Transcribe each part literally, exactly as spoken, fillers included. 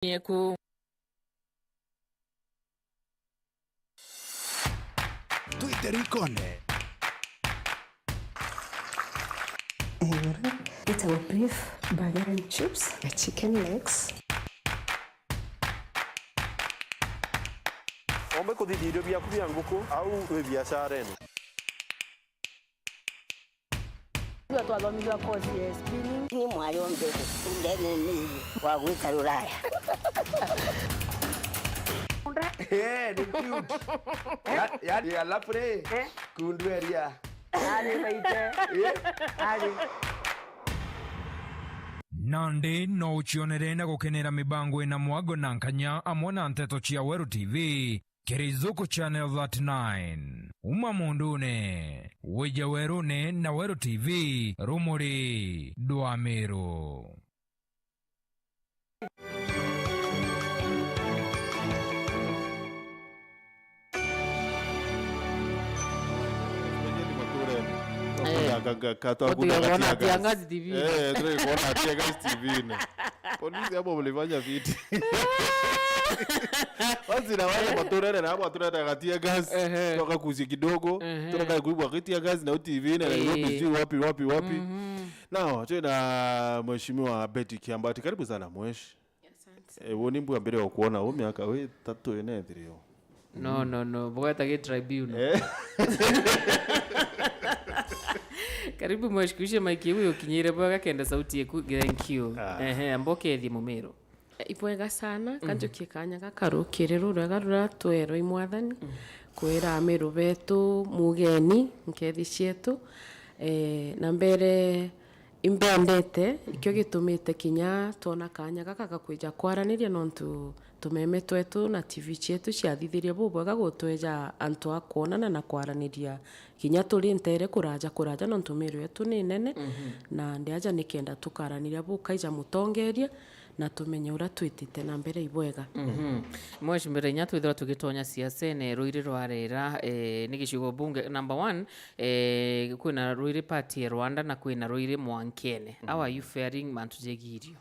yeku. Twite rikone. Iguru. Itagwo beef, burger and chips, na chicken legs. Ombe kuthithia irio biaku bia nguku au wi biacarene. Twathomithua course ya spinning. Ni mwayo mbere, ndene ni wa gwita Ruraya. Eh, ni cute. Ya, ya, ya lapre. Eh? Kundu eria. Ari maite. Eh? Ari. Nandi no ucionere na gukenera mibango ina mwago na nkanya amwe na nteto cia Weru T V. Kiri Zuku Channel thirty-nine. Uma mundune, wije werune na Weru T V, rumuri dwa Meru. Especially maturene. Eh. Ka-, ka-, ka-, Gutiga kuona tear gas. Tear gas T V-ini. Eh, turi kuona tear gas T V-ini. Polisi hapo mlifanya vitu. Basi na wale maturere na hapo maturere gatia gas. Ehe. Toka kuzi kidogo. Ehe. Tunataka kuibwa kitia gas na T V na Nairobi, eh, sijui wapi, wapi, wapi. Mhm. Now, tuna Mheshimiwa Betty Kiambati. Karibu sana, mwesh. Asante. Eh, woni mbua mbere ya kuona u miaka wi tatu ene ithiri yo. No, no, no. Bweta gi tribunal. Eh. Karibu mwesh, kuishe maiki iwe ukinyire bwega kenda sauti yeku. Thank you. Ah. Ehe, amba ukethie mumero. Ibwega sana, mhm, kanjukie kanya gaka rukiri rurega ruria twerwa i Mwathani, mhm, kwira amiru betu, mugeni, nkethi cietu. Eh, na mbere imbendete, ikio gitumite kinya twona kanya gaka ga kwija kwaraniria, nontu tumeme twetu na T V cietu ciathithirie bubwega gutweja antu a kwonana na kwaraniria kinya turi ntere kuraja kuraja, nontu miru yetu ni nene, mhm, na ndi aja nikenda tukaraniria bukaija mutongeria, na tumenye uria twitite na mbere ibwega. Mhm. Mheshimiwa, inya twithirwa tugitonya siasene, ruiri rwa rera, eh, ni gicigo bunge number one, eh, kwina ruiri party ya Rwanda na kwina ruiri mwankene. How are you faring mantu jegii irio?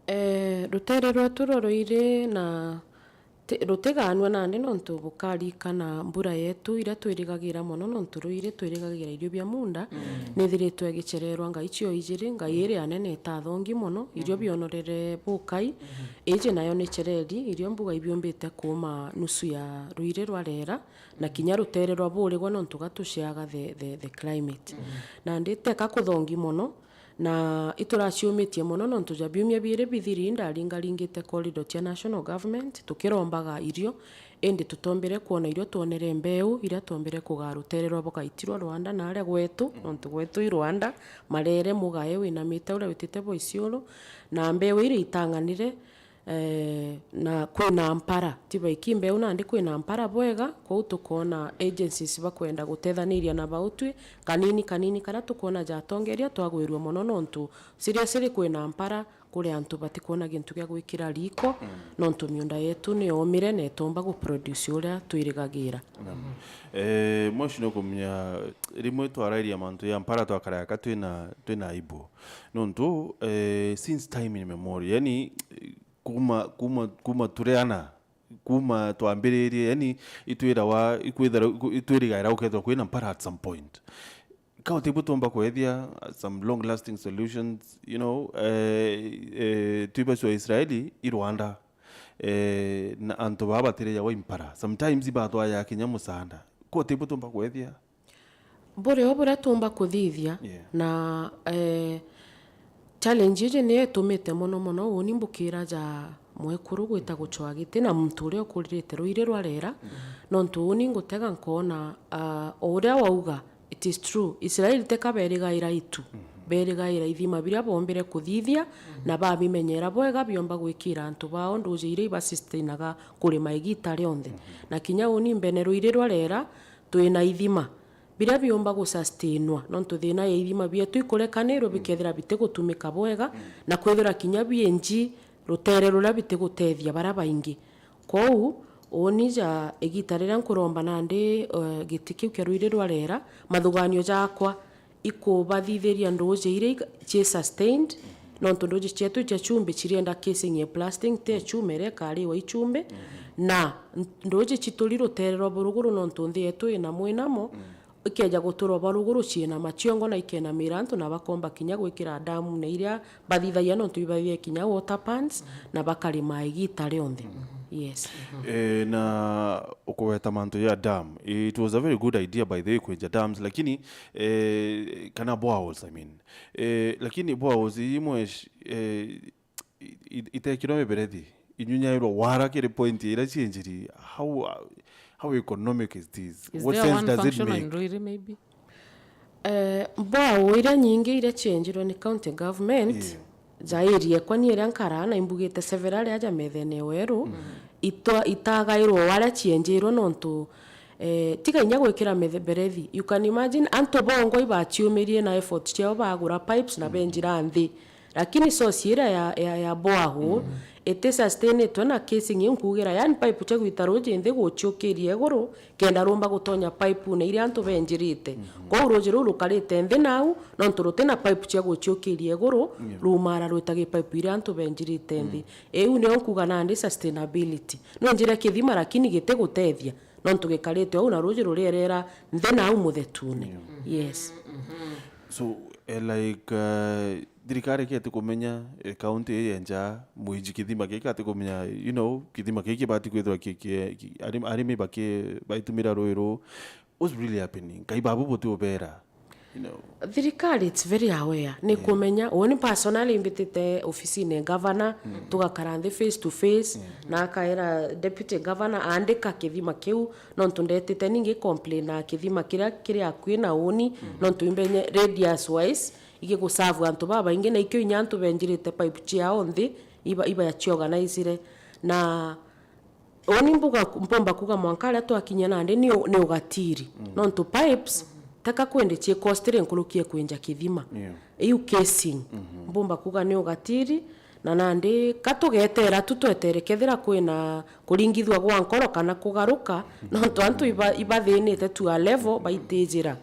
Eh, rutere rwetu rwa ruiri na ti-, rutiganua nandi nontu bukarikana mbura yetu iria twirigagira mono, nontu ruiri twirigagira irio bia munda, mm, nithiritwe igicererwa ngai cio ijiri, ngai iria nene itathongi mono, irio, mhm, bionorere bukai, mhm, iji nayo ni cereri, irio mbuga ibiumbite kuuma nusu ya ruiri rwa rera, na kinya rutere rwa burigwa nontu gatuciaga the, the, the climate. Mhm. Nandi teka kuthongi mono, na ituraciumitie mono nontu ja biumia biiri bithiri ndaringaringite corridor cia national government tukirombaga irio, indi tutombire kwona irio, twonere mbeu iria twombire kugaa rutere rwa bugaitirwa Rwanda na aria gwetu, nontu gwetu i Rwanda, marere mugae winamite uria witite bwa Isiolo, na mbeu iria itang'anire, eh, na kwina mpara, ti baiki mbeu nandi kwina mpara bwega, kwou tukoona agencies bakwenda gutethaniria na bau twi kanini kanini karia tukoona jatongeria twagwirua mono, nontu seriously kwina mpara kuri antu batikwona gintu gia gwikira riko, mm, nontu miunda yetu ni yomire na itomba guproduce uria twirigagira. Naam. Eh, mweshi no kumenya rimwe twarairia mantu ya mpara twakarayaka twina, twina aibu. Nontu, eh, since time immemorial, yani, kuma, kuma, kuma turi ana, kuma twambiririe, yani, itwirawa, ikwithira, iku-, itwirigaira gukethirwa kwina mpara at some point. Ka utibu tumba kwethia some long lasting solutions, you know, eh, eh, twibacio Israeli i Rwanda, eh, na antu baa batirijawa impara. Sometimes ibatwaya kinya musaanda. Ka utibu tumba kwethia? Buri o buria tuumba kuthithia, yeah, na, eh, challenge iji niyo itumite mono mono uuni mbukira ja mwekuru gwita gucwa giti na muntu uria ukuririte ruiri rwa rera, mm, nontu uuni ngutega nkoona, ah, o uria wauga, it is true, Israeli teka berigaira itu, mm, berigaira ithima biria boombire kuthithia, mm, na babimenyera bwega biomba gwikira antu bao nduuji iria ibasustainaga kurima igiita rionthe. Mm. Na kinya uuni mbene ruiri rwa rera, twina ithima biria biumba gusustainwa, nontu thiina ya ithima bietu ikurekanirwe, mm, bikethira bitigutumika bwega, mm, na kwithira kinya bienji rutere ruria bitigutethia baria baingi. Kwou, uuni ja igiita riria nkuromba nandi, eh, giti kiu kia ruiri rwa rera, mathuganio jakwa ikubathithiria nduuji iria ig-, cii sustained, Nontu nduji cietu cia chumbi cirienda casing ya plastic, ti ya chuma iria ikariwa i chumbi. Na nduji cituri rutere rwa buruguru nontu nthi yetu ina mwinamo, ikeja guturwa bwa ruguru ciina maciongo na ikenamira antu na bakomba kinya gwikira damu na iria bathithagia nontu ibathithia kinya water pans na bakarima igita rionthe. Yes. Eh, na ukugweta mantu ya dam, it was a very good idea, by the way, kwenja dams, lakini, eh, kana boreholes, I mean. Eh, lakini boreholes imwe, eh, i-, i-, itekirwe miberethi, inyunyairwa wara kiri point iria cienjiri. How, how economic is this? Is What there sense one does it function make? In Ruiri, maybe? Eh, borehole iria nyingi iria cienjirwe ni county government, yeah, ja area ekwa ni iria nkaraa na imbugite several aja methene weru, itwa-, itagairwo waria cienjirwe nontu, eh, tiga inya gwikira miberethi. You can imagine, antu bongwa ibaciumirie na effort ciao bagura pipes na benjira nthi. Lakini source iria ya, ya, ya borehole, iti sustainitwe na casing iu nkugira, yani pipe cia gwita ruji nthi guciukiria iguru, kenda rumba gutonya pipe-une iria antu benjirite. Kwou ruji ruu rukarite nthi nau, nontu rutina pipe cia guciukiria iguru, rumara rwitagi pipe iria antu benjirite nthi. Iu nio nkuga nandi sustainability. No njire kithima lakini gitigutethia, nontu gikarite au na ruji rurierera nthi nau muthetune. Yes. So, eh, like, uh, thirikari iketi kumenya, eh, county ii yenja mwiji kithima giki ati kumenya, you know, kithima giki kibati kwithirwa ki-, ki-, ki-, arimi, arimi baki-, baitumira rui ruu. What's really happening? Kai babu buti ubera, you know? Thirikari it's very aware. Ni kumenya, uuni personally mbitite ofisine governor, tugakara nthi face to face, na akaira deputy governor aandika kithima kiu, nontu ndetite ningi complain na kithima kiria kiri akui na uuni, nontu imbenye radius wise, igiguserve antu babaingi, na ikio inya antu benjirite pipe ciao nthi, iba-, ibaciorganizire. Na uuni mbuga, mpomba kuga mwanka aria twakinya nandi ni u-, ni ugatiri. Nontu pipes, teka kwendi ciikostire nkuruki e kwenja kithima. Yeah. Iu casing, mpomba kuga ni ugatiri, na nandi ka tugetera tu twetere kethira kwina kuringithua gwa nkoro kana kugaruka, nontu antu iba-, ibathinite to a level baitijira.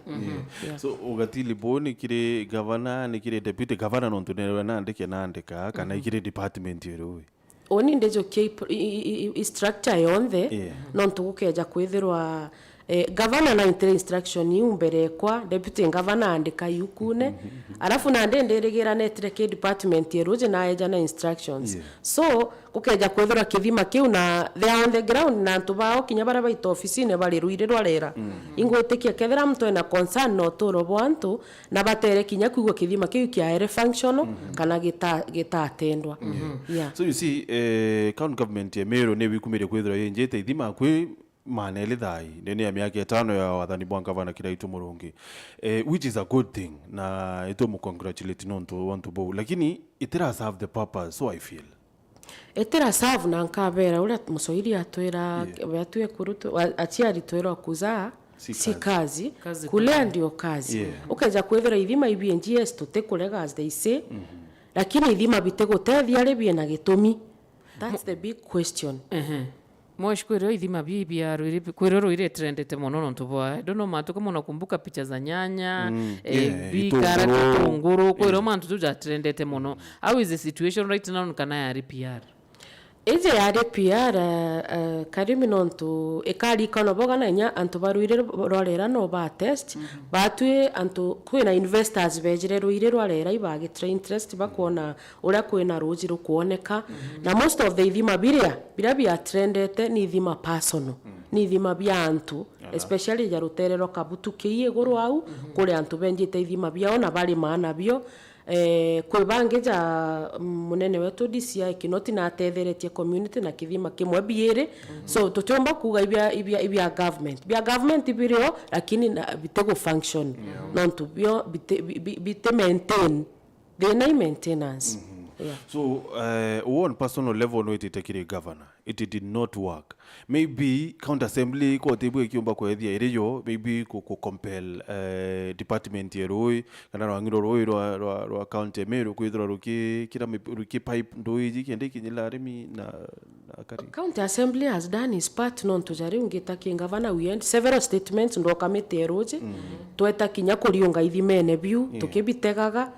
Yeah. So, ugatili buu ni kiri gavana, ni kiri deputy gavana, nontu newe naandike naandika, kana ikiri department iru? Uuni ndijukia i, i, i, i structure yonthe, yeah, nontu gukeja kwithirwa, eh, gavana naitire instruction iu mbere ekwa, deputy gavana aandika iukune, alafu nandi ndirigira netire ki department iru je naeja na instructions. Yeah. So, gukeja kwithirwa kithima kiu na they are on the ground na antu bao kinya baria baita ofisine bari ruiri rwa rera. Ingwitikia kethira muntu ena concern na uturo bwa antu na batere kinya kwigua kithima kiu kiaere functional kana gita-, gitatendwa. Yeah. So you see, eh, county government ya Meru ni wikumirie kwithirwa yenjite ithima kwi maana eli thai ndene ya miaka itano ya wathani bwa gavana Kiraitu Murungi, eh, which is a good thing, na itu mu congratulate nontu wa untu buu, lakini itira serve the purpose, so I feel. Itira serve, na nkabera uria Muswahili atwira, yeah, atu ekuru tu-, a-, aciari twirwa kuzaa si kazi. Kazi. Kazi kulea ndio kazi. Yeah. Ukeja kwithira ithima ibi N G S tutikurega as they say, lakini ithima bitigutethia ri biena gitumi? That's the big question. Ehe. Mosh, kwirio ithima bii bia Ruiri, kwirio Ruiri itrendete mono nontu bwa, I don't know, matuke mono kumbuka picha za nyanya, eh, yeah, bi-, karati, itunguru, itunguru, kwirio mantu tu jatrendete mono. How is the situation right now kana yari P R? Iji yari P R, eh, Karimi, nontu ikarikana boga na inya antu ba Ruiri rwa rera no ba test, batwi antu kwina investors bejire Ruiri rwa rera ibagitira interest bakwona uria kwina ruji rukwoneka. Na most of the ithima biria, biria biatrendete ni ithima personal, ni ithima bia antu, especially ja rutere rwa Kabutu kii iguru au, kuri antu benjite ithima biao na barimaa nabio. Eh, kwi bangi ja munene wetu D C I Kinoti natetheretie community na kithima kimwe biiri. So, tutiumba kuuga ibia, ibia, ibia government. Bia government ibirio, lakini na, bitigu function. Nontu bio biti, bi-, bi-, biti maintain. Thina i maintenance. Yeah. So, eh, on personal level no itite kiri governor, it did not work. Maybe county assembly koti bwe kiumba kwethia iri yo, maybe ku, ku compel, eh, department ya rui, kana rwang'i rwa rui rwa, rwa, rwa county ya Meru kwithirwa ruki, kira mi-, ruki pipe ndui iji kenda ikinyila arimi na, na akari. County Assembly has done its part, nontu ja riu ngita ki governor, we had several statements, ndoka miti ya ruji, tweta kinya kuriunga ithimene biu, tukibitegaga.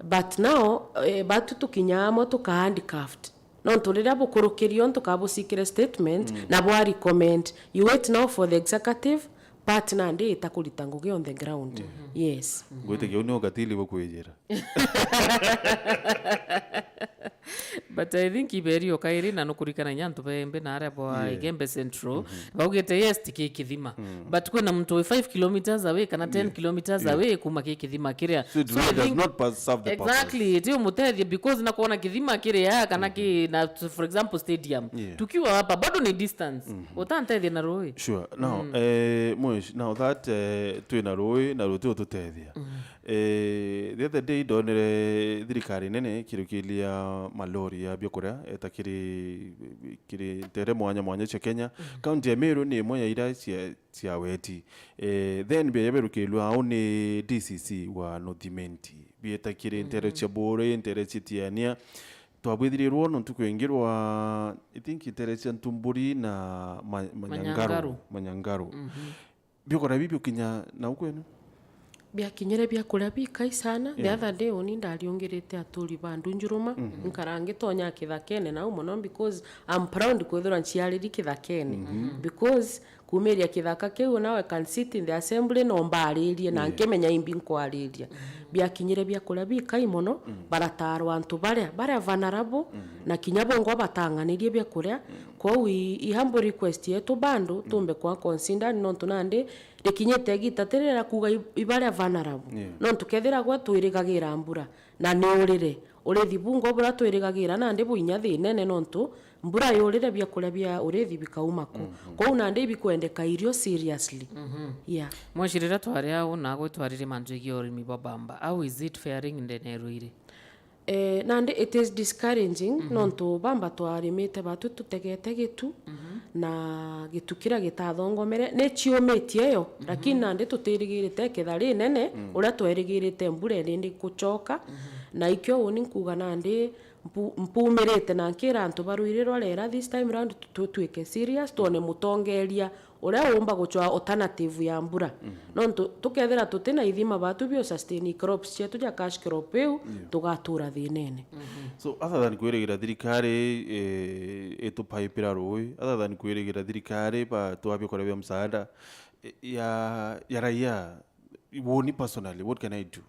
But now, eh, batu tukinya amwe tuka handcuffed. Nontu riria bukurukirio ntu kabusikire statement, na bwa recommend. You wait now for the executive part nandi ita kurita ngugi on the ground. Yes. Ngwitikia uu ni ukatili bukwijira. But I think iberio kairi na nukurikana inya antu bembe na aria bwa Igembe Central. Baugite, yes, ti ki kithima. But kwina muntu wi five kilometers away kana ten kilometers away kuma ki kithima kiria. So it really does not pass, serve the purpose. Exactly, ti umutethie because na kuona kithima kiria kana ki na, for example, stadium. Yeah. Tukiwa hapa, bado ni distance. Utantethia na rui. Sure. Now, eh, Mwish, now that, eh, twina rui na ruti ututethia. Eh, the other day ndonere thirikari nene ikirukiria malori ya biakuria eta kiri, kiri ntere mwanya mwanya cia Kenya. County ya Meru ni imwe ya ira cia, cia weti. Eh, then bia yaberukirwe au ni D C C wa North Imenti. Bieta kiri ntere cia Buri, ntere cia Tiania. Twabwithirirwo nontu kwingirwa, I think, ntere cia Ntumburi na Ma-, Manyangaru. Manyangaru. Manyangaru. Biakuria biu biukinya nau kwenu? Biakinyire biakuria bikai sana. The other day uni ndariungirite aturi ba Ndunjuruma, nkara ngitonya kithakene nau mono because I'm proud kwithirwa nciariri kithakene. Because kumiria kithaka kiu now I can sit in the assembly na umbaririe na nkimenya imbi nkwariria. Biakinyire biakuria bikai mono, baratarwa antu baria, baria vulnerable, na kinya bongwa batang'anirie biakuria. Kwou i, i humble request yetu bado tumbe kwa consider nontu nandi rikinyite igita ti riria kuuga i, i baria vulnerable. Yeah. Nontu kethira gwe twirigagira mbura na ni urire, urithi bungwa buria twirigagira nandi buinya thinene nontu mbura yurire biakuria bia urithi bikauma ku. Kwou nandi ibikwendeka irio seriously. Yeah. Mwish, riria twari au nagwe twarire mantu jegii urimi bwa bamba. How is it faring ndene ya Ruiri? Eh, nandi it is discouraging, nontu bamba twarimite batu tutegete gitu, na gitu kiria gitathongomere, ni ciumitie yo, lakini nandi tutirigirite iketha rinene, uria twerigirite mbura irindi gucoka, na ikio uni nkuga nandi mpu-, mpumirite na nkira antu ba Ruiri rwa Rera, this time round tu-, tu-, tuike serious, twone mutongeria uria uumba gucwa alternative ya mbura. Nontu tukethira tutina ithima batu bio sustain crops cietu ja cash crop iu, tugatura thinene. So, other than kwirigira thirikari, eh, itupaipira rui, other than kwirigira thirikari ba twabia kuria bia msaada, eh, ya, ya raia, woni personally, what can I do?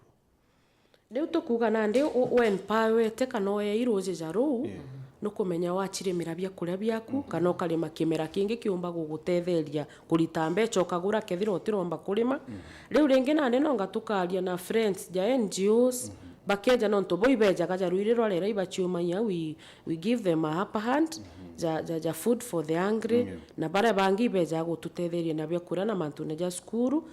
Riu tukuuga nandi u-, u-, wempawete kana uei ruuji ja ruu, nukumenya wacirimira biakuria biaku, kana ukarima kimera kingi kiumba gugutetheria kurita mbeca ukagura kethira utiromba kurima. Riu ringi nandi nonga tukaria na friends ja N G Os, bakeja nontu bo ibejaga ja Ruiri rwa Rera ibaciumagia, we, we give them a upper hand, ja, ja, ja food for the hungry, na baria bangi ibejaga gututetheria na biakuria na mantune ja cukuru.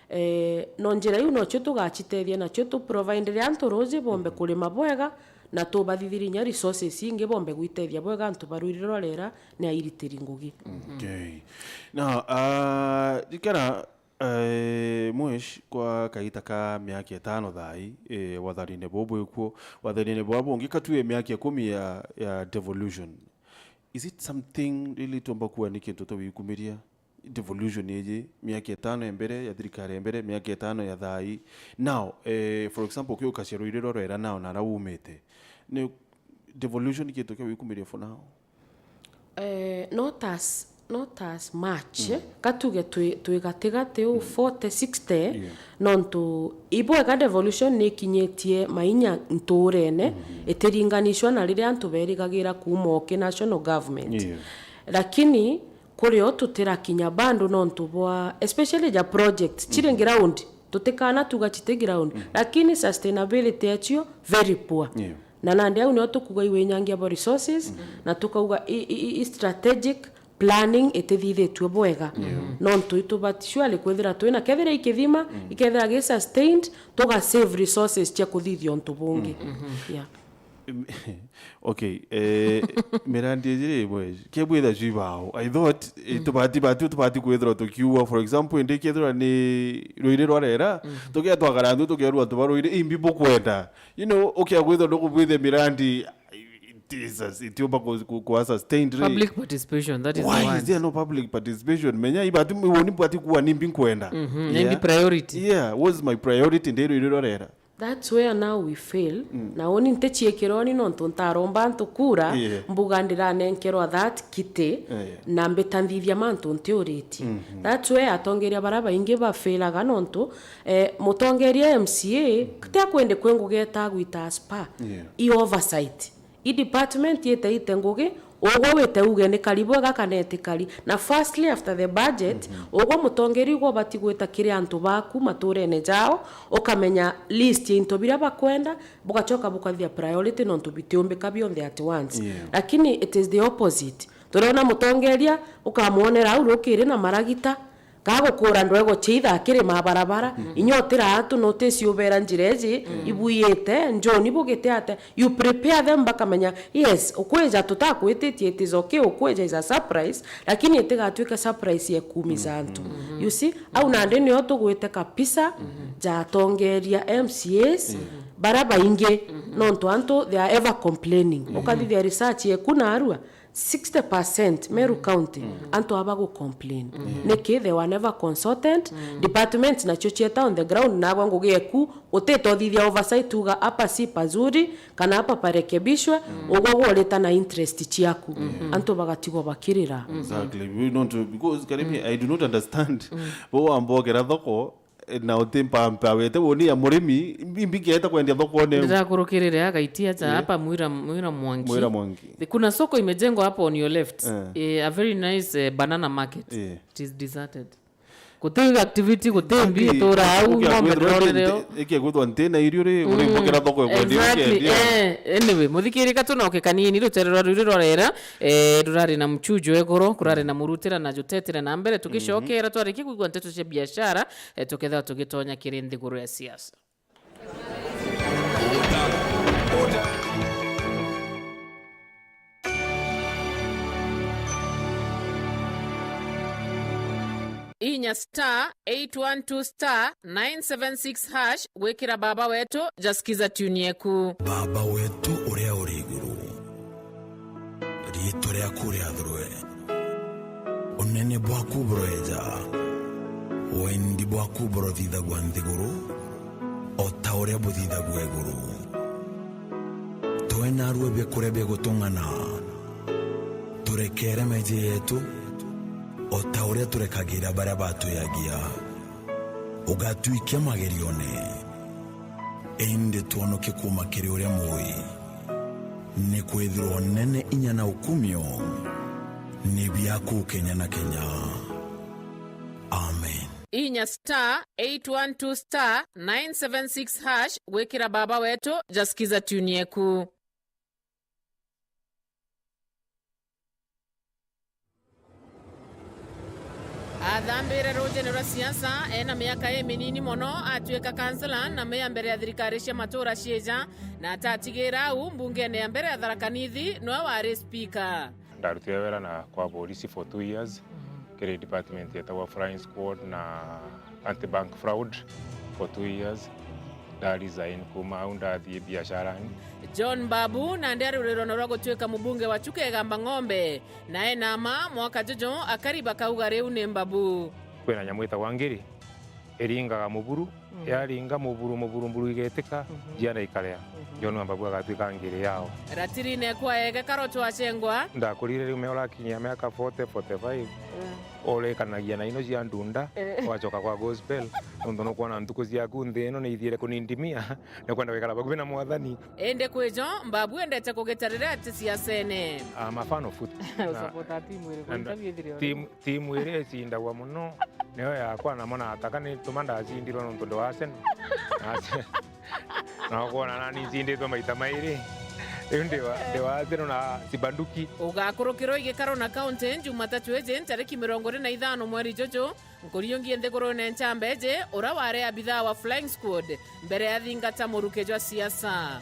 Eh, no njira iu nocio tugacitethia nacio, tu provide ria antu ruuji bombe kurima bwega, na tubathithirie inya resources ingi bombe gwitethia bwega antu ba Ruiri rwa Rera ni airitiri ngugi. Okay. Now, ah, rikana, eh, Mwish, kwa kagita ka miaka itano thai, eh, wathanine bubu bwikuo, wathanine bwa bungi katue miaka ikumi ya, ya devolution. Is it something really tuomba kuwa ni kintu tawikumiria? Devolution iji, miaka itano ya mbere ya thirikari ya mbere, miaka itano ya thai. Now, eh, for example, ukiuka cia Ruiri rwa Rera now na ara umite, ni devolution kintu kia wikumiria for now? Eh, not as, not as much, eh. Katuge twi, twi gatigati u forty, sixty, nontu ibwega devolution ni ikinyitie mainya ntuurene, itiringanishwa na riria antu berigagira kuuma o ki national government. Lakini kuri o tutirakinya bado nontu bwa, especially ja project, ciri ground, tutikana tuga citi ground, lakini sustainability yacio very poor. Na nandi au nio tukuga iwinyangia bwa resources, na tukauga i, i, i, i strategic planning itithithitue bwega. Nontu itubati surely kwithira twina, kethira ikithima, ikethira gi sustained, tuga save resources cia kuthithia untu bungi. Yeah. Okay, eh, mirandi iji ri, mwe, kebwitha cui bao. I thought, eh, tubati, batu tubati kwithirwa tukiuga, for example, indi kethirwa ni Ruiri rwa Rera, tukia twakara nthi tukerwa antu ba Ruiri, imbi bukwenda. You know, ukia kwithirwa ndukubwithia mirandi, it is a, itiumba ku, ku, kuwa sustained ri. Public participation, that is the one. Why is there no public participation? Menya, ibati, woni bwati kuwa nimbi nkwenda. Yeah. Priority. Yeah, what's my priority ndi Ruiri rwa Rera? That's where now we fail. Mm. Na uni ntichiikironi nontu ntaromba antu kura, yeah, mbuga ndiranenkerwa that kiti, yeah, na mbita nthithia mantu ntiuritie. Mm-hmm. That's where atongeria bara baingi bafailaga nontu, eh, mutongeria M C A, mm-hmm, ti akwende kwi ngugi eta gwita as per, yeah, i oversight. I department ite ite ngugi, ugwe wite uge ni kari bwega kana iti kari. Na firstly, after the budget, mhm, ugwe mutongeria ugwe ubati gwita kiri antu baku maturene jao, ukamenya list ya into biria bakwenda, bugachoka bukathithia priority nontu bitiumbika bionthe at once. Yeah. Lakini it is the opposite. Turiona mutongeria, ukamwonera au rukiri na maragita, gagukura ndwego cia ithaa kiri mabarabara, mhm, inya utira atu notice ubera njira iji, mm, ibuiite, njoni bugite ate, you prepare them bakamenya, yes, ukwija tutakwititie, it is okay, ukwija is a surprise, lakini itigatuike surprise ya kuumiza, mhm, antu. Mhm. You see, au nandi nio tugwite kabisa, mhm, ja atongeria M C As, mhm, bara baingi, mhm, nontu antu they are ever complaining. Mhm. Ukathithia research yeku narua, sixty percent Meru County, mm, antu aba gu complain. Mm. Niki? They were never consulted. Mm. Departments nacio cieta on the ground, nagwe ngugi eku, utitothithia oversight uga hapa si pazuri, kana hapa parekebishwe, mm, ugwe gworita na interest ciaku. Mm. Antu bagatigwo bakirira. Mm. Exactly. We don't, because, Karimi, mm, I do not understand. Mm. Bo wambokera thoko, na utimpampa wete woni ya murimi, imbi kieta kwendia thokone. Ndirakurukirire agaitia aja, eh, hapa Mwira, Mwira Mwangi. Mwira Mwangi. Kuna soko imejengwa hapo on your left. Eh. Eh, a very nice, eh, banana market. Eh. It is deserted. Guti activity, guti mbi itura au, ng'ombe ndorere o. Ikia gwithwa nti na irio ri, uri mbokera thoko ya kwendia, exactly, ukiendia. Eh, anyway, muthikiri ka tunoke kanini, rutere rwa ruri rwarera, eh, rurari na mchujo iguru, kurari na murutira na jutetire na mbere, tukicokera, mhm, twarikia kwigua nteto cia biashara, eh, tukethirwa tugitonya kiri nthiguru ya siasa. Inya star eight one two star nine seven six hash gwikira Baba Wetu ja Skiza tune yeku. Baba wetu uria uri iguru, riitwa riaku riathurwe, unene bwaku buroeja, wendi bwaku burothithagua nthiguru, o ta uria buthithagua iguru. Tue narua biakuria bia gutung'ana, turekere meeji yetu, o ta uria turekagira baria batwiagia. Ugatwikia magerione, indi twonokie kuuma kiri uria mui. Nikwithirwa unene, inya na ukumio ni biaku kenya na kenya. Amen. Inya star eight one two star nine seven six hash gwikira Baba Wetu ja Skiza tune yeku. Athambire rujene rwa siasa ena miaka iminini mono, atuika kansela na meya mbere ya thirikari cia matura cieja, na atatigira au mbungene ya mbere ya Tharaka Nithi nwe wari spika. Ndarutire wera na kwa polisi for two years, mhm, kiri department yetagwa Flying Squad na Anti-Bank Fraud for two years. Nda resign kuma au, ndathii biasharani. John Mbabu nandi ari rurirone rwa gutuika mubunge wa Chuka Igamba Ng'ombe, na ena ma mwaka juju akari bakauga riu ni Mbabu. Kwina nyamu itagwa ngiri, iringaga muburu, mm, yaringa muburu, muburu, mburu igetika, mhm, ciana ikaria. Mhm. John Mbabu agatuika ngiri yao. Ratirine kwa ege karo twacengwa. Ndakurire riu me urakinyia miaka forty, forty-five. Mm. Urekanagia na ino cia ndunda, eh, wachoka kwa gospel, nontu nukwona ntuku ciaku nthi ino ni ithiire kunindimia, ni kwenda gwikara bakuvi na Mwathani. Indi kwijo, Mbabu endete kugitarira ati siasene. I'm a fan of foot. Na, usupport timu iriku? Na nda-, interview ithire timu, timu iria icindagwa muno niyo yakwa, na mwana ataka ni tuma ndacindirwe nontu ndi wa Arsenal. Na Arsenal. Na ukwona nani ncinditwe maita mairi. Riu ndi wa, ndi wa Arsenal na Sibanduki. Ugakurukirwa i Gikaro na County Jumatatu iji ntariki mirongo iri na ithano mweri juju, nkuriungie nthigurune nchambeji, ura wari abithaa wa Flying Squad, mbere ya thingata muruke jwa siasa.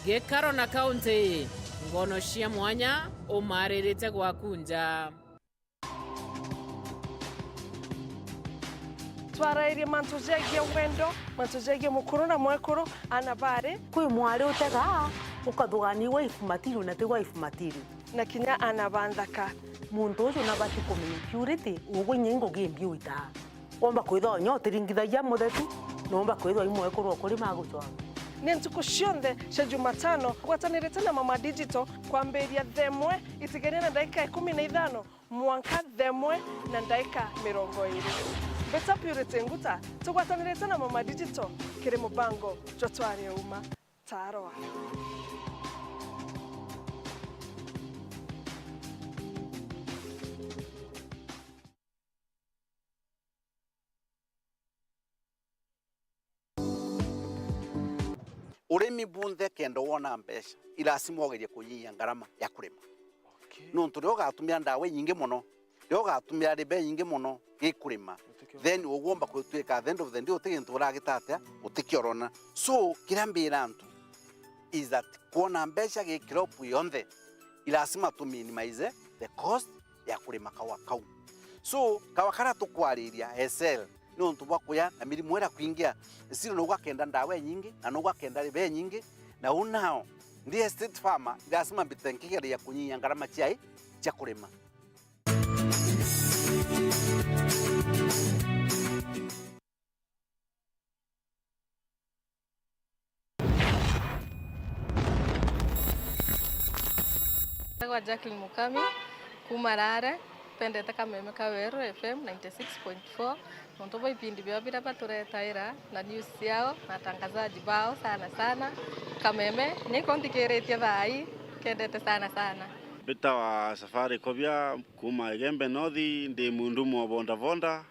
Gikaro na County, ngono cia mwanya, umaririte gwaku nja. Twarairie mantu jegie wendo, mantu jegie mukuru na mwekuru, ana bari. Kwi mwari utegaa, ukathugaania wife material na ti wife material. Na kinya ana ba nthaka. Muntu uju nabati kumenya purity, ugwe inya i ngugi imbi uitaa. Womba kwithwa inya utiringithagia muthetu, na womba kwithwa i mwekuru ukuri magucwanga. Ni ntuku cionthe cia Jumatano, gwatanirite na Mama Digital kwambiria thaa imwe itigania na ndaika ikumi na ithano mwanka thaa imwe na ndaika mirongo iiri. Mbita Purity Nguta, tugwatanirite na Mama Digital kiri mubango jwa Tware Uma. Tarwa. Urimi bunthe kenda wona mbeca, i lazima ugerie kunyihia ngarama ya kurima. Okay. Nontu riria ugatumira ndawa inyingi mono, riria ugatumira riba inyingi mono gikurima, then ugwomba gutwika at the end of the day uti gintu uragita atia, utikiorona. So, kiria mbira antu is that kwona mbeca gi crop yonthe, i lazima tu minimize the cost ya kurima kawa kau. So, kawa karia tukwariria, S L, ni untu bwa kuya na mirimu iria kwingia, zero nogu akenda ndawa inyingi, na nogu akenda riba inyingi, na u nao, ndi estate farmer, ni lazima mbite nkigeria kunyihia ngarama ciai cia kurima. Njagwa Jacqueline Mukami, kuma Rare. Mpendete kameme ka Weru F M ninety six point four, nontu bwa ipindi biao biria baturetaira na news ciao na atangazaji bao sana sana. Kameme niko nthikiritie thaa ii, kendete sana sana. Mbitawa Safari Kobia, kuma Igembe North, ndi mundumu wa bodaboda.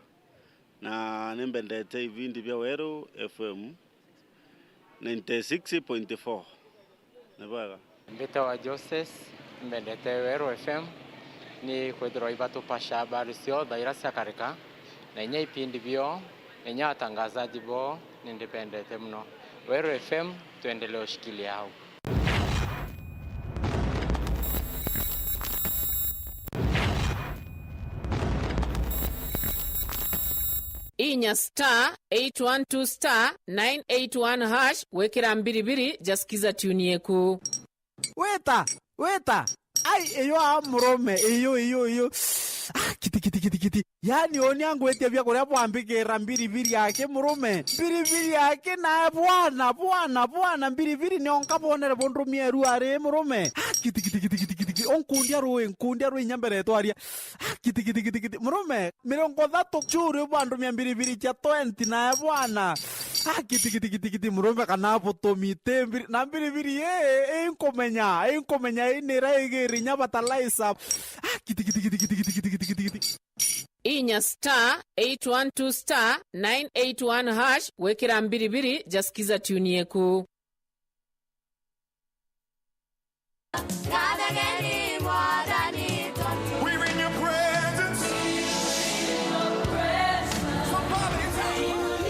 Na ni mbendete ibindi bia Weru F M ninety six point four. Ni bwega. Mbitawa Joses, mbendete Weru F M, ni kwithirwa ibatupasha habari ciothe iria ciakarika, na inya ipindi bio, na inya atangazaji bo, ni ndibendete muno. Weru F M, tuendelee ushikilia hau. Inya star eight one two star nine eight one hash gwikira mbiribiri ja Skiza tune yeku. Weta, weta. Ai, iyo a murume, iyo, iyo, iyo. Ah, kiti, kiti, kiti, kiti. Yaani, uuni angwitia bia kuria bwambikira mbiribiri yake murume. Mbiribiri yake nae bwana, bwana, bwana, mbiribiri nionka bonere bundumia eru ari murume. Ah, kiti, kiti, kiti, kiti, kiti, kiti. Unkundia rui, nkundia rui inya mbere twaria. Ah, kiti, kiti, kiti, kiti. Murume, mirongo ithatu churi bwandumia mbiribiri cia twenty nae bwana. Ah, kiti, kiti, kiti, kiti, murume kana butumi ti mbiri-, na mbiribiri ii, ii nkumenya, ii nkumenya ii nira igiri inya fertilizer. Ah, kiti, kiti, kiti. Inya star eight one two star nine eight one hash gwikira mbiribiri ja Skiza tune yeku. We're in your presence. Somebody tell me.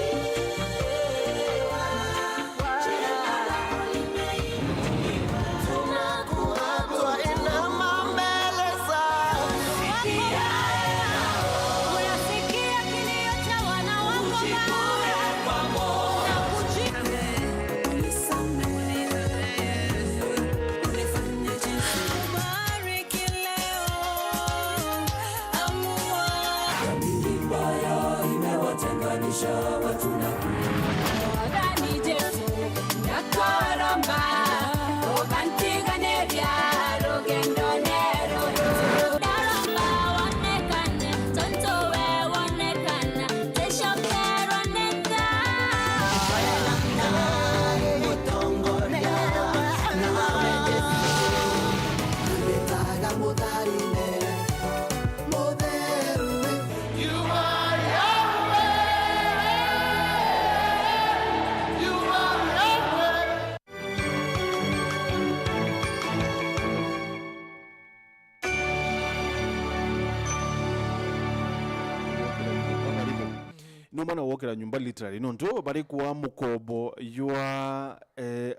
Numa na gwokira nyumba literally, nontu bari kua mukombo jwa, eh,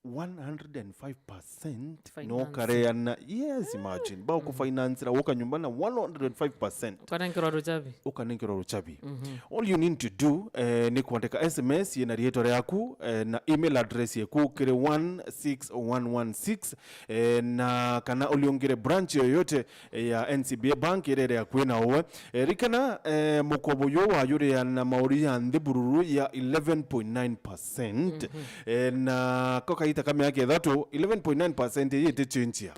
one hundred and five percent. Finance. No ukareana, yes, imagine. Ba ukufinancira woka nyumba na one hundred and five percent. Ukanenkerwa ruchabi. Ukanenkerwa ruchabi. All you need to do, eh, ni kwandika S M S yina riitwa riaku, eh, na email address yeku kiri one six one one six, eh, na kana uliungire branch yoyote, eh, ya N C B A Bank iria iri akui na uwe. Eh, rikana, eh, mukobo uyu wayuria na mauri ya nthi bururu ya eleven point nine percent. Eh, na ko kaita ka miaka ithatu, eleven point nine percent iyi itichinchia.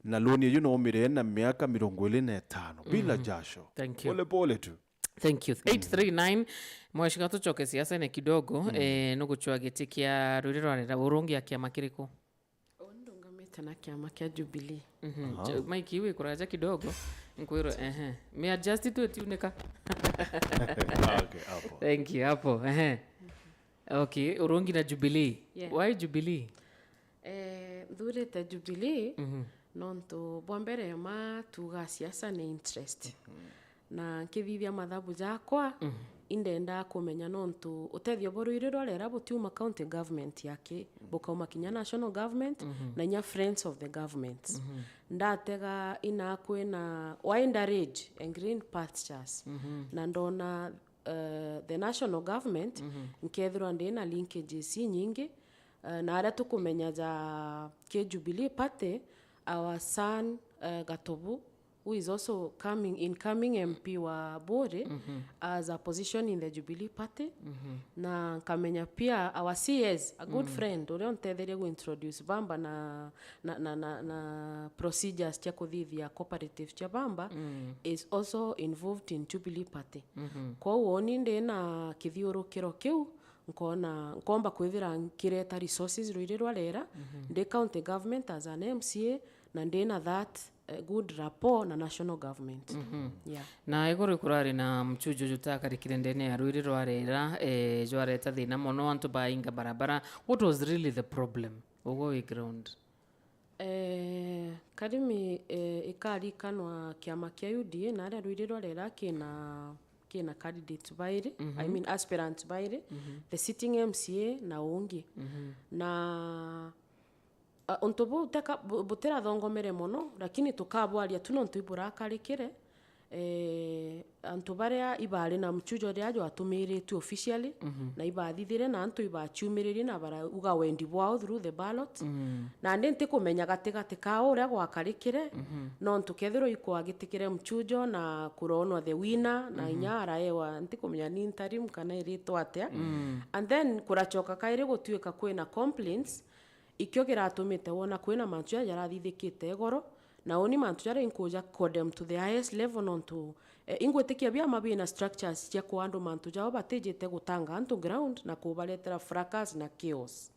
Na loan iyu no umire na miaka mirongo iri na itano bila jasho. Thank you. Pole pole tu. Thank you. Eight three nine, mweshika tucoke siasene kidogo, eh, nuguchwa giti kia rwiri rwa rera urungi a kiama kiriku? Uu ndungamite na kiama kia Jubilee. Mhm. Aha. Ch-, Mike, iwe kuraja kidogo. Nkwirwe, ehe. Me adjust tu etiunika. Okay, hapo. Thank you, hapo. Ehe. Okay, urungi na Jubilee. Yeah. Why Jubilee? Eh, nthurite Jubilee, mhm, nontu bwa mbere ma tuga siasa ni interest. Mhm. Na nkithithia mathabu jakwa, mhm, indenda kumenya nontu utethio bwa rwiri rwa rera butiuma county government yake, mhm, bukauma kinya national government, mhm, na inya friends of the government. Mhm. Ndatega ina kwina wider range and green pastures. Mhm. Na ndona, uh, the national government, mhm, nkethirwa ndi na linkages inyingi, uh, na aria tukumenya ja ki Jubilee Party, our son, uh, Gatobu, who is also coming, incoming M P wa Buri, mhm, as a position in the Jubilee Party. Mhm. Na nkamenya pia our C S, a good, mm, friend, uria untetherie gu introduce Bamba na, na, na, na, na procedures cia kuthithia cooperative cia Bamba, mm, is also involved in Jubilee Party. Mhm. Kwou uni ndi na kithiurukiro kiu, nkona, nkomba kwithira nkireta resources rwiri rwa rera, mhm, ndi county government as an M C A, na ndi na that, eh, good rapport na national government. Mhm. Yeah. Na iguru kurari na mchujo jutakarikire ndene ya rwiri rwa rera, eh, jwareta thina mono, antu bainga barabara. What was really the problem? Ugo wi ground. Eh, Karimi, eh, ikarikanwa kiama kia U D A na aria rwiri rwa rera kina, kina candidates bairi, mhm, I mean aspirants bairi, mhm, the sitting M C A na ungi. Mhm. Na, a, untu buu teka, bu-, butirathongomere mono, lakini tukabwaria tu nontu iburakarikire. Eh, antu baria ibaari na mchujo riria jwatumiritue officially, mhm, na ibathithire na antu ibaciumiririe na barauga wendi bwao through the ballot. Mhm. Nandi ntikumenya gatigati kao uria gwakarikire, mhm, nontu kethirwa ikwagitikire mchujo na kuronwa the winner, na, mhm, inya araewa, ntikumenya ni interim kana iritwa atia. Mhm. And then kuracoka kairi gutuika kwina complaints, ikio kiratumite wona kwina mantu jaria jarathithikite igoro, na uni mantu jaria inkuja condemn to the highest level nontu, eh, ingwitikia biama bina structures cia kua andu mantu jao batijite gutanga antu ground na kubaretera fracas na chaos.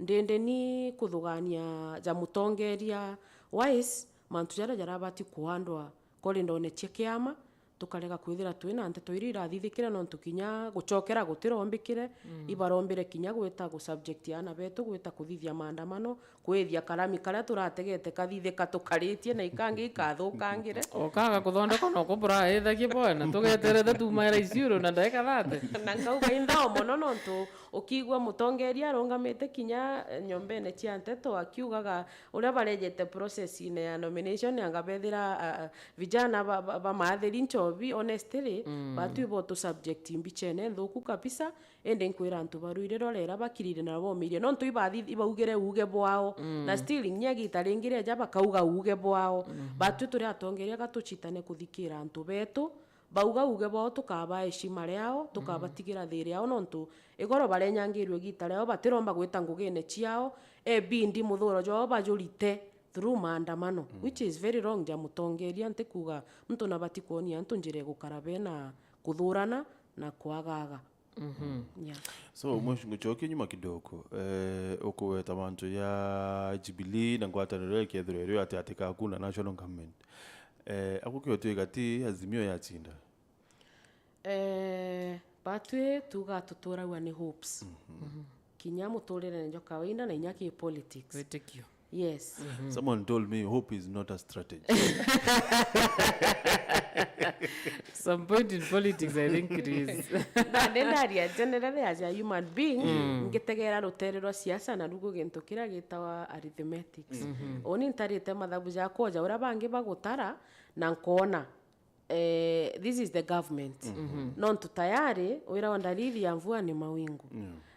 Ndindi ni kuthugania ja mutongeria wise mantu jaria jarabati kuandwa korindone cia kiama, tukarega kwithira twina nteto iria irathithikire, nontu kinya gucokera gutirombikire, mm, ibarombire kinya gwita gusubject ana betu gwita kuthithia maandamano, kwithia karami karia turategete kathithika tukaritie na ikangi ikathukangire. Okaga kuthondekwa no kuburaithagia bwana, tugeterete tumaira Isiolo na ndaika thate. Na nkauga inthao mono nontu ukiigua mutongeria arungamite kinya, eh, nyombene cia nteto akiugaga uria barejete process-ine ya nomination, anga bethira, ah, ah, vijana ba, ba, ba maathiri nchobi, honestly, mm, batwi bo tu subject mbichene nthuku kabisa, indi nkwira antu ba rwiri rwa rera bakirire na bomirie, nontu ibathi-, ibaugire uuge bwao, mm, na still nginya igita ringi rieja bakauga uuge bwao. Mm-hmm. Batwi turi atongeria gatuchitane kuthikira antu betu, bauga uuge bwao, tukabaa heshima riao, tukabatigira thiri yao, nontu igoro barenyangirwe igita riao, batiromba gwita ngugine ciao, ebindi muthuro jwao bajurite through maandamano, mm, which is very wrong ja mutongeria. Ntikuga muntu nabati kwonia antu njira igukara bena kuthurana na kwagaga. Mhm. Yeah. So, mm, mwish-, ngucokie nyuma kidogo, eh, ukuweta mantu ya Jubilee na ngwataniro ya kethiro irio ati ati kaku na national government. Eh, agukio twigati Azimio yachinda. Eh, batwi tuga tuturagua ni hopes. Mhm. Mhm. Kinya muturirene jwa kawaida na inya ki politics. Witikio. Yes. Mhm. Someone told me hope is not a strategy. Some point in politics, I think it is. Na ndi ndaria generally as a human being, ngitegera rutere rwa siasa na rugo gintu kiria gitawa arithmetics. Uni ntarite mathabu jakwa ja uria bangi bagutara na nkona, eh, this is the government. Nontu tayari wira wa dalili ya mvua ni mawingu.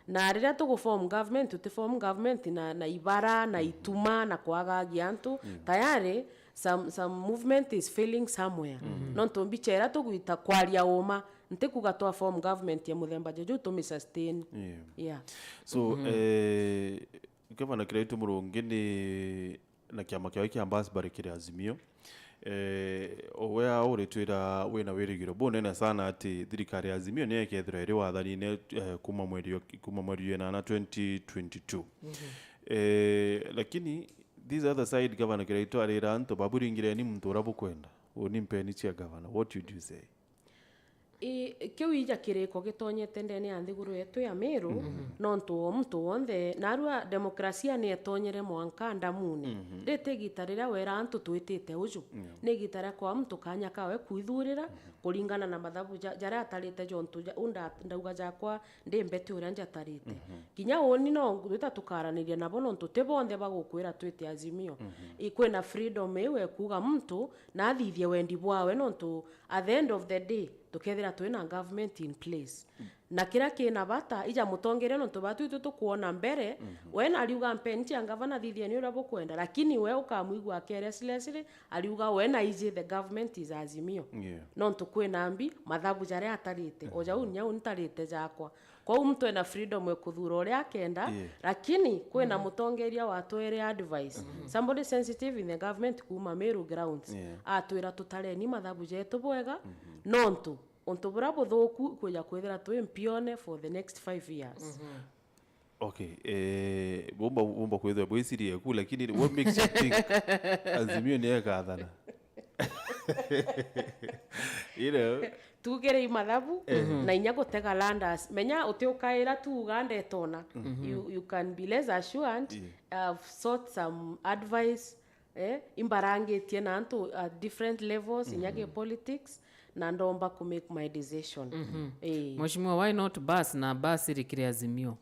Na riria tugu form government, tuti form government na, na ibara, na ituma, na kwagagia antu. Tayari some, some movement is failing somewhere. Nontu mbicha iria tugwita kwaria uma, ntikuga twa form government ya muthemba juju tumi sustain. Yeah. Yeah. So, eh, Gavana Kiraitu Murungi ni na kiama kiao kia Bas bari kiri Azimio. Eh, we auritwira wina wirigiro bunene sana ati thirikari ya Azimio ni ikethirwa iri wathanine, eh, kuma mweri o-, kuma mweri wa inana twenty twenty-two. Eh, lakini this other side, Gavana Kiraitu arira antu, baburingireni muntu uria bukwenda. Uni mpeni cia gavana. What would you say? I, kiu ija kiriko gitonyete ndene ya nthiguru yetu ya Meru, nontu o muntu wonthe, narua demokrasia ni etonyere mwanka ndamune. Riti igita riria wera antu twitite uju. Ni igita ria kwa muntu kanya kawe kwithurira, kuringana na mathabu ja-, jaria atarite jontu ja-, unda ndauga jakwa ndi mbete uria njatarite. Kinya uni no ngwita tukaraniria nabo nontu ti bonthe bagukwira twite Azimio. I, kwina freedom iu ekuga muntu na athithie wendi bwawe nontu at the end of the day, tukethira twina government in place. Na kiria kina bata, ija mutongeria nontu batu itu tukwona mbere, we nariuga mpeni cia ngavana thithieni uria bukwenda, lakini we ukamwigua akeresresri, ariuga we na iji the government is Azimio. Yeah. Nontu kwina mbi, mathabu jaria atarite, o jau nyau ntarite jakwa. Kwou muntu ena freedom ya kuthura uria akenda, Yeah. lakini kwina mutongeria watwere advice. Somebody sensitive in the government kuma Meru grounds. Yeah. Atwira tutareni mathabu jetu bwega, nontu untu buria buthuku kwija kwithira twi mpione for the next five years. Okay, eh, bumba, bumba kwithwa bwisirie ku, lakini what makes you think Azimio ni ekathana? You know, Tugirei mathabu na inya gutega landers. Menya uti ukaira tu uga ndetona. You, you can be less assured. I've sought some advice, eh, imbarangitie na antu at different levels, inya gi politics, na ndomba ku make my decision. Eh. Mheshimiwa, why not bus na bus iri kiri Azimio?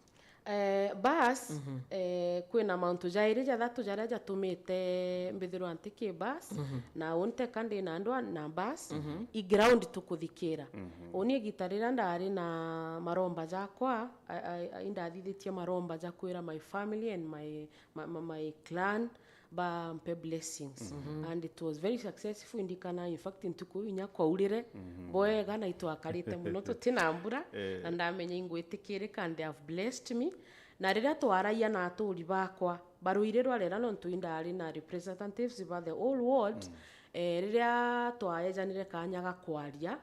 Eh, bus, eh, kwina mauntu jairi jathatu jaria jatumite mbithirwa nti ki bus, na unteka ndi na ndwa na bus, i ground tukuthikira. Uni igita riria ndari na maromba jakwa, I, I, I, indathithitie maromba ja kwira my family and my, my, my, my clan bampe blessings. And it was very successful, indikana, in fact, ntuku iu inya kwaurire bwega na itwakarite muno tutina mbura, na ndamenya ingwitikirika and they have blessed me. Na riria twaragia na aturi bakwa, baruire rwarera nontu indari na representatives ba the whole world, eh, riria twaejanire kanya ga kwaria,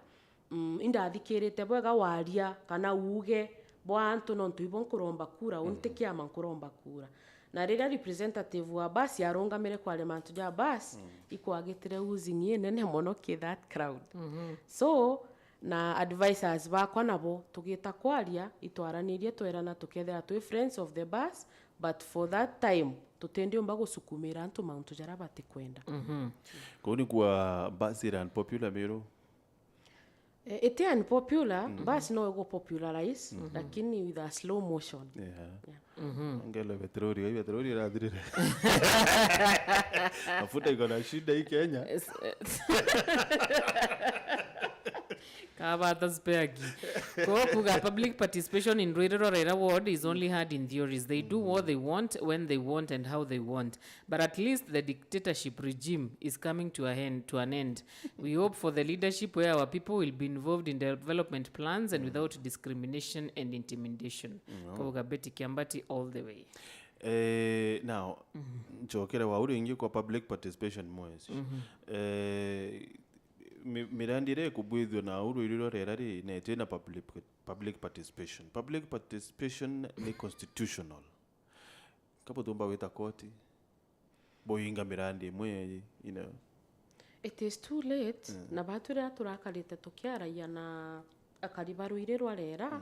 mm, indathikirite bwega waria kana uuge bwa antu nontu ibo nkuromba kura, unti kiama nkuromba kura. Na riria representative wa bus arungamire kwaria mantu ja bus, ikwagitire losing inene mono ki that crowd. So, na advisors bakwa nabo tugita kwaria, itwaranirie twerana tukethira twi friends of the bus, but for that time tutindiumba gusukumira antu mauntu jaria batikwenda. Kuu ni kwa bus ira unpopular Meru. Eh, iti unpopular, bus no igu popularize, lakini with a slow motion. Yeah. Ngelo petroli, hii petroli irathirire. Mafuta iko na shida hii Kenya. Kabata spare ki. Kwa kuga public participation in Ruiru Rorera ward is only heard in theories. They do what they want, when they want, and how they want. But at least the dictatorship regime is coming to a end, to an end. We hope for the leadership where our people will be involved in development plans and without discrimination and intimidation. Kwa kuga Betty Kiambati all the way. Eh, now, njokere wau ringi kwa public participation, Moesi. Eh, mi-, mirandi iria ikubwithua na uru iriro rera ri, na iti na public, public participation. Public participation ni constitutional. Kabo tumba gwita koti, boinga mirandi imwe, you know. It is too late. Na batu riria turakarite tukiaragia na akari ba Ruiru Rorera,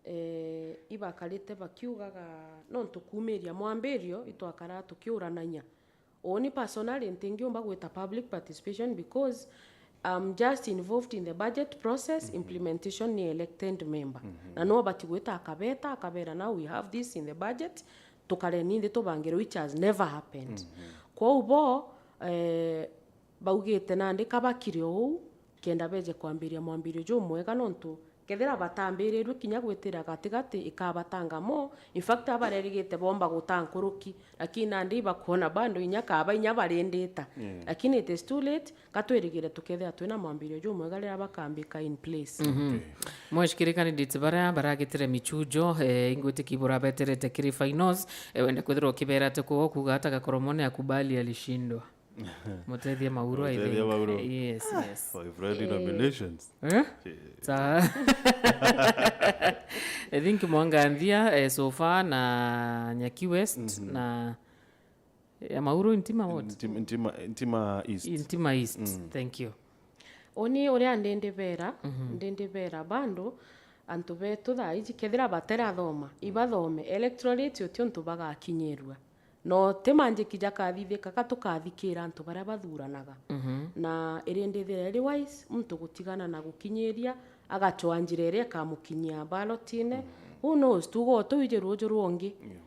eh, ibakarite bakiugaga nontu kuumiria mwambirio itwakara tukiuranania. Uni personally ntingiumba gwita public participation because I'm just involved in the budget process, implementation ni elected member. Na no bati gwita akabeta, akabera, "Now we have this in the budget, tukareni nthi tubangire," which has never happened. Kwou bo, eh, baugite nandi kabakire uu, kenda beje kwambiria mwambirio jumwega, nontu kethira batambirirue kinya gwitira gatigati, ikabatanga mo. In fact, abarerigite bomba guta nkuruki, lakini nandi ibakwona bando inya kaba inya barindita. Yeah. Lakini it is too late, katwirigire tukethira twina mwambirio jumwega riria bakambika in place. Mhm. Okay. Mweshikiri candidates baria baragitire michujo, eh, ingwitiki burabeterete kiri finals, eh, wende kwithirwa ukibera ati kugo kuga ata Gakoromone akubali alishindwa. Mutethia Mauro, I Mutethia think. Mauro. Yes, yes. For friendly Eh. nominations. Eh? Eh. Sa- I think Mwanganthia, eh, so far na Nyaki West Mhm. na ya Mauro Ntima what? Ntima, Ntima, Ntima East. Ntima East. Mm. Thank you. Uni uria ndindibera, Mhm. ndindibera bando antu betu thaa iji kethira baterathoma, ibathome. Electorate uti untu bagakinyirua. No ti manjiki jakathithika ka tukathikira antu baria bathuranaga. Mhm. Na iri ndithira iri wise muntu gutigana na gukinyiria, agacwa njira iria ikamukinyia ballotine. Mhm. Who knows, tugo tuu iji ruuju rwongi. Yeah.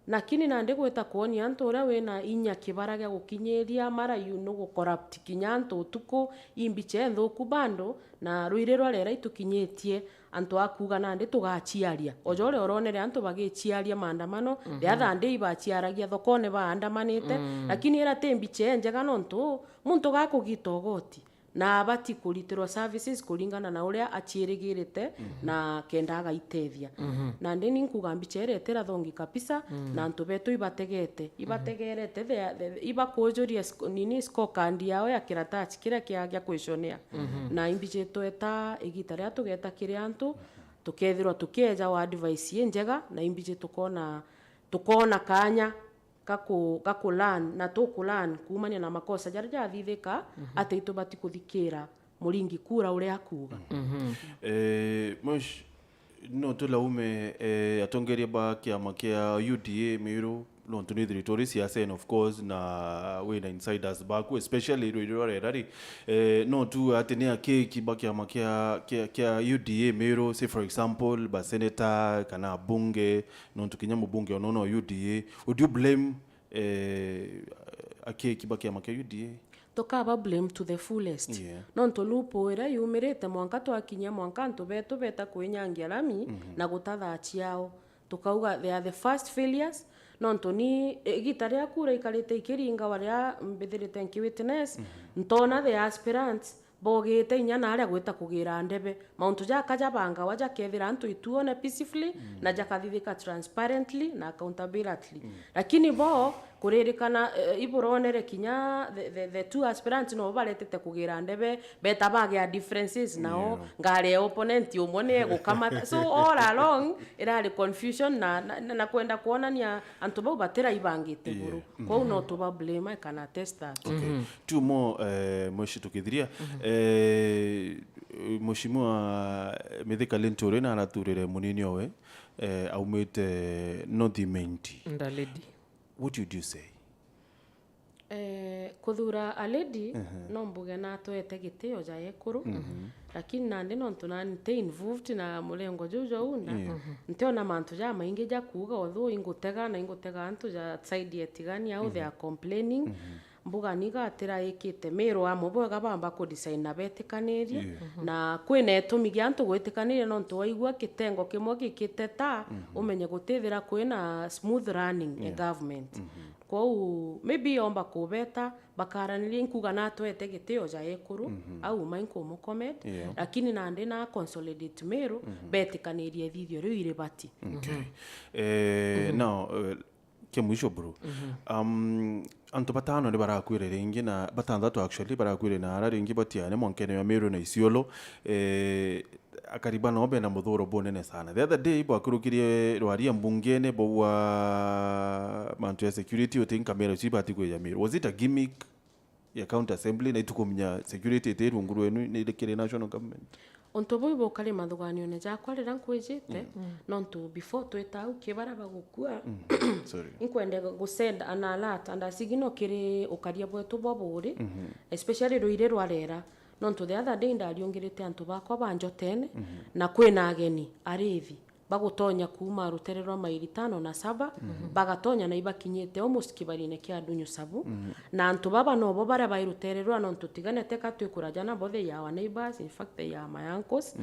Lakini nandi gwita kwonia antu uria wina inya kibara gia gukinyiria mara you know gu corrupt kinya antu utuku, imbicha nthuku bando, na rwiri rwa rera itukinyitie, antu a kuuga nandi tugaciaria. Oja uria uronere antu bagiciaria maandamano, Mhm. the other day ibaciaragia thokone baandamanite, Mm. lakini ira ti mbicha injega nontu muntu gakugita ugoti, na abati kuritirwa services kuringana na uria aciirigirite Mhm. na kenda agaitethia. Mhm. Nandi ni nkuuga mbicha iria itirathongi kabisa, Mm. na antu betu ibategete, ibategerete, the, the, ibakujuria sc-, nini scorecard yao ya kiratachi kiria kia, gia questionnaire. Mhm. Na imbiji tweta igita riria tugeta kiri antu, tukethirwa tukieja wa advice injega, na imbiji tukona, tukona kanya ga ku-, ga ku learn, na tuku learn kuumania na makosa jaria jathithika, Mhm. ati itubati kuthikira muringi kura uria akuuga. Mhm. Eh, Mosh, no tulaume, eh, atongeria ba kiama kia U D A Meru, nontu nithiritwe uri siasene, of course, na wina insiders baku, especially rwiri rwa rera ri, eh, no tu ati ni akeki ba kiama kia, kia, kia U D A Meru, say for example, ba senator kana abunge, nontu kinya mubunge ono no U D A. Would you blame, eh, akeki ba kiama kia U D A? Tukaba blame to the fullest. Yeah. Nontu loophole iria yumirite mwanka twakinyia mwanka antu betu beta kwinyangia lami Mhm. na guta thaa ciao. Tukauga they are the first failures. Nontu ni igita ria kura ikarite ikiringawa ria mbithirite nki witness, Mhm. ntona the aspirants bogite inya na aria gwita kugira ndebe. Mauntu jaka jabangawa jakethira antu ituone peacefully Mm. na jakathithika transparently na accountability. Mm. Lakini bo kuririkana, eh, iburonere kinya the, the, the two aspirants no baretete kugira ndebe, beta bagia differences nao Yeah. ngari ya opponent umwe ni egukamata. So all along irari confusion na, na, na kwenda kuonania antu bau batiraibangite Yeah. iguru. Kwou no tuba blame, I can attest that. Okay. Mhm. Two more, eh, mwishi tukithiria. Mhm. Eh, Mheshimiwa Mithika Linturi na araturire munini owe, eh, aumite North Imenti. Ndaledi. What would you say? Eh, kuthura a lady, Mhm. no mbuge natwete gitio ja ekuru. Mhm. Lakini nandi nontu nani nti involved na murengo juu jwa unda, Yeah. Mhm. ntiona mantu jamaingi ja kuuga, although ingutega na ingutega antu ja side ya tigani au they Mhm. are complaining. Mhm. Mbuga niga atiraikite Meru amwe bwega bamba ku design na betikanirie. Yeah. Mhm. Na kwina itumi gia antu gwitikaniria nontu waigua kitengo kimwe gikiteta, Mhm. umenye gutithira kwina smooth running ya Yeah. government. Mhm. Kwou maybe omba kubeta bakaranirie, nkuga natwete gitio ja ekuru, Mhm. au uma inkumucomment, Yeah. lakini nandi na consolidate Meru, Mhm. betikanirie ithithio riu iribati. Okay. Mhm. Eh, Mhm. Now, eh, kia mwisho, bro. Mhm. Um, antu batano ni barakwire ringi na, batanthatu actually, barakwire na ara ringi batiane mwankene ya Meru na Isiolo. Eh, akari bano bena muthuro bunene sana. The other day, bwakurukirie rwaria mbungene, baugwa mantu ya security, uti nkamera ici ibati kwija Meru. Was it a gimmick ya county assembly, na itukumenya security iti rungu rwenu, ni iri kiri national government? Untu buu bukari mathuganione jakwa riria nkwijite, Mm. nontu before twita au kibara bagukua, Mm. Sorry. inkwende gu send an alert and a signal kiri ukaria bwetu bwa buuri, Mhm. especially ruiri rwa rera. Nontu the other day ndariungirite antu bakwa ba Njotene, na kwina ageni arithi bagutonya kuuma rutere rwa mairi tano na saba, bagatonya na ibakinyite almost kibarine kia Ndunyu Sabu. Na antu baba nobo baria bai rutere rwa, nontu tiganete ka twi kuraja nabo, they are our neighbors, in fact they are my uncles.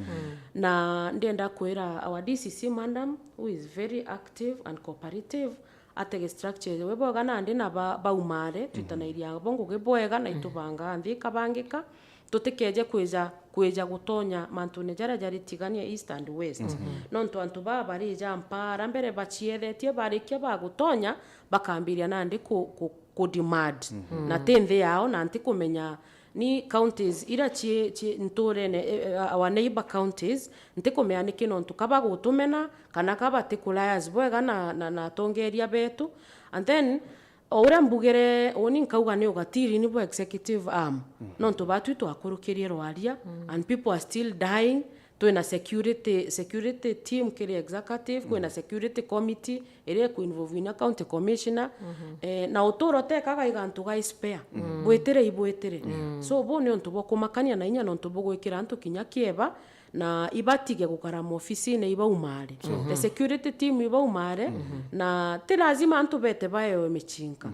Na ndienda kwira our D C C madam, who is very active and cooperative, atege structure we bwega nandi na ba-, baumare, twitanairia bo ngugi bwega na itubangaa nthi ikabangika, tutikeje kwija, kwija gutonya mantune jaria jari tigania east and west. Nontu antu baa barija mpaara mbere baciethetie, barikia bagutonya, bakambiria nandi ku, ku, ku demand. Na ti nthi yao, na ntikumenya ni counties iria ci, ci nturene, eh, eh, our neighbor counties, ntikumenya niki nontu ka bagutumena, kana ka batiku liaise bwega na, na, na atongeria betu. And then, o uria mbugire, uni nkauga ni ugatiri ni bwa executive arm. Nontu batu itwakurukirie rwaria, and people are still dying. Twina security, security team kiri executive, kwina security committee iria iku involve na county commissioner. Eh, na uturo tekaga igantu ga spare. Bwitire ibwitire. So, bu ni untu bwa kumakania na inya nontu bugwikira antu kinya kieba, na ibatige gukara maofisine ibaumare. The security team ibaumare, na ti lazima antu bete baewe michinka.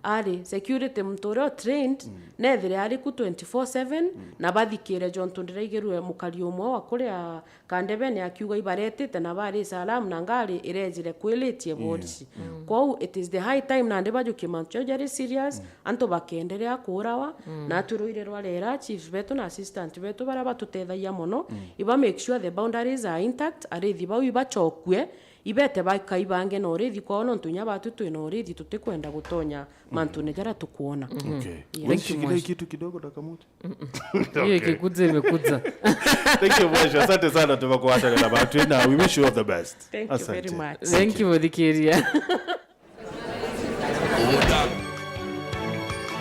Ari security muntu uria trained, nethire ari ku twenty-four seven, na bathikire jontu ndiraigirue mukari umwe wa kuria Kandebene akiuga ibaretite na bari salamu na ngari irejire kwilitie borisi. Kwou it is the high time nandi bajukie mantu jau jari serious, antu bakenderea kuurawa, na atu ruire rwa rera, chiefs betu na assistant betu baria batutethagia mono, iba make sure the boundaries are intact, arithi bau ibachokue, ibete bakaibange na urithi kwao, nontu inya batu twina urithi tutikwenda gutonya mantune jaria tukwona. Okay. Yeah. Thank you, Shikilia Mwashi. Kitu kidogo, dakika moja. Hiyo Okay. ikikuja, imekuja. Thank you, Mwashi. Asante sana, tumekuacha na watu, na we wish you all the best. Thank you very Asante. Much. Thank you, muthikiria.